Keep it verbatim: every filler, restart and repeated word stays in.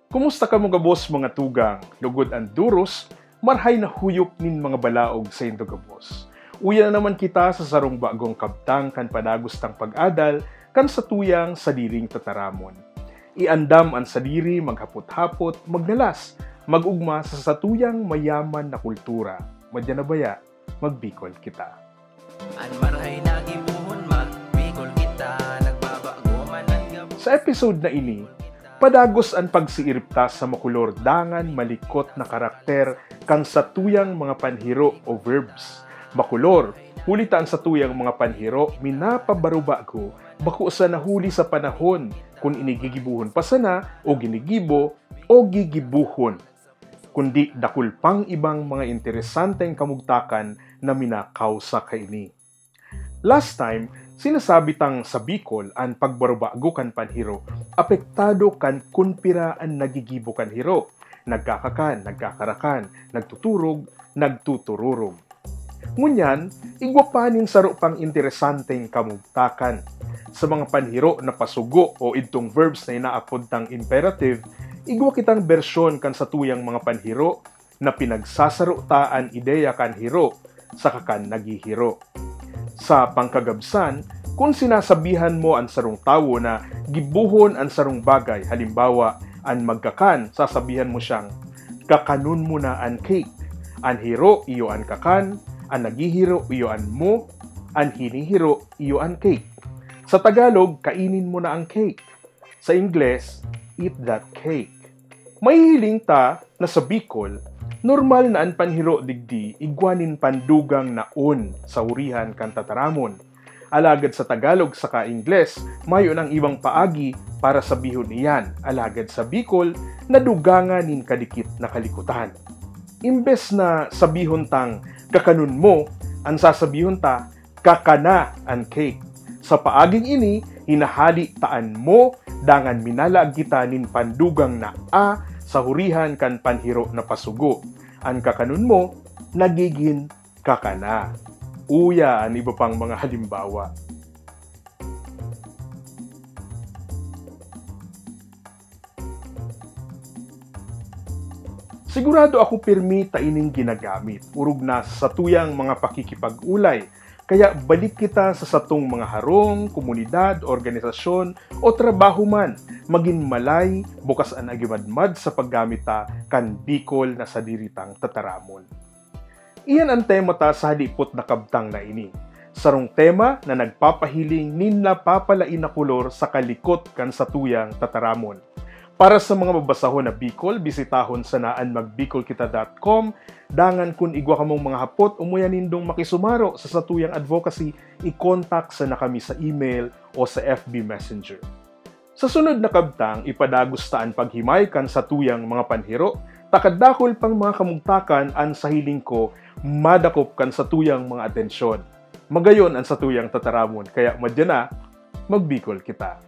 Kumusta kamo gabos, mga tugang? Lugod an doros, marhay na huyop nin mga balaog saindo gabos. Uya na naman kita sa sarong bagong kabtang kan padagos tang pag-adal kan satuyang sadiring tataramon. Iandam an sadiri, maghapot-hapot, magnalas, mag-ugma sa satuyang mayaman na kultura. Madya na baya, magbikol kita. An marhay na gibohon, magbikol kita, nagbabago man an gabos. Sa episode na ini, padagos an pagsiirip ta sa makulor dangan malikot na karakter kan satuyang mga panhiro o verbs. Makulor, huli ta an satuyang mga panhiro minapabaro-bago, bako sana huli sa panahon kun ini gigibohon pa sana o ginigibo o gigibohon, kundi dakul pang ibang mga interesanteng kamugtakan na minakawsa kaini. Last time, sinasabi tang sa Bicol an pagbarubago kan panhiro apektado kan kun pira an nagigibo kan hiro, nagkakakan, nagkakarakan, nagtuturog, nagtutururog. Ngunyan, igwa pa nin saro pang interesanteng kamugtakan. Sa mga panhiro na pasugo o idtong verbs na inaapod tang imperative, igwa kitang bersyon kan satuyang mga panhiro na pinagsasaro ta an ideya kan hiro saka kan naghihiro. Sa pangkagabsan, kun sinasabihan mo an sarong tawo na gibohon an sarong bagay, halimbawa, an magkakan, sasabihan mo siyang, "Kakanon mo na an cake." An hiro, iyo an kakan, an naghihiro, iyo an mo, an hinihiro, iyo an cake. Sa Tagalog, "Kainin mo na ang cake." Sa Ingles, "Eat that cake." Mahihiling ta na sa Bicol, normal na an panhiro digdi igwa nin pandugang naon sa hurihan kan tataramon. Alagad sa Tagalog saka Ingles, mayo nang ibang paagi para sabihon iyan. Alagad sa Bicol, nadugangan nin kadikit na kalikotan. Imbes na sabihon tang, "Kakanon mo," an sasabihon ta, "Kakana an cake." Sa paaging ini, hinahali ta an mo, dangan minalaag kita nin pandugang na a sa hurihan kan panhiro na pasugo. An kakanon mo, nagigin kakana. Uya an iba pang mga halimbawa. Sigurado ako pirmi ta ining ginagamit, orog na sa satuyang mga pakikipag-olay. Kaya balik kita sa satong mga harong, komunidad, organisasyon, o trabaho man. Magin malay, bukas an agimadmad sa paggamit ta kan Bicol na sadiri tang tataramon. Iyan an tema ta sa halipot na kabtang na ini. Sarong tema na nagpapahiling nin napapalain na kolor sa kalikot kan satuyang tataramon. Para sa mga babasahon na Bicol, bisitahon sana an magbicolkita dot com. Dangan kun igwa kamong mga hapot o muya nindong makisumaro sa satuyang advocacy, i-contact sana kami sa email o sa F B Messenger. Sa sunod na kabtang, ipadagos ta an paghimay kan satuyang mga panhiro, ta kadakul pang mga kamugtakan an sa hiling ko madakop kan satuyang mga atensyon. Magayon an satuyang tataramon, kaya madya na, magbikol kita.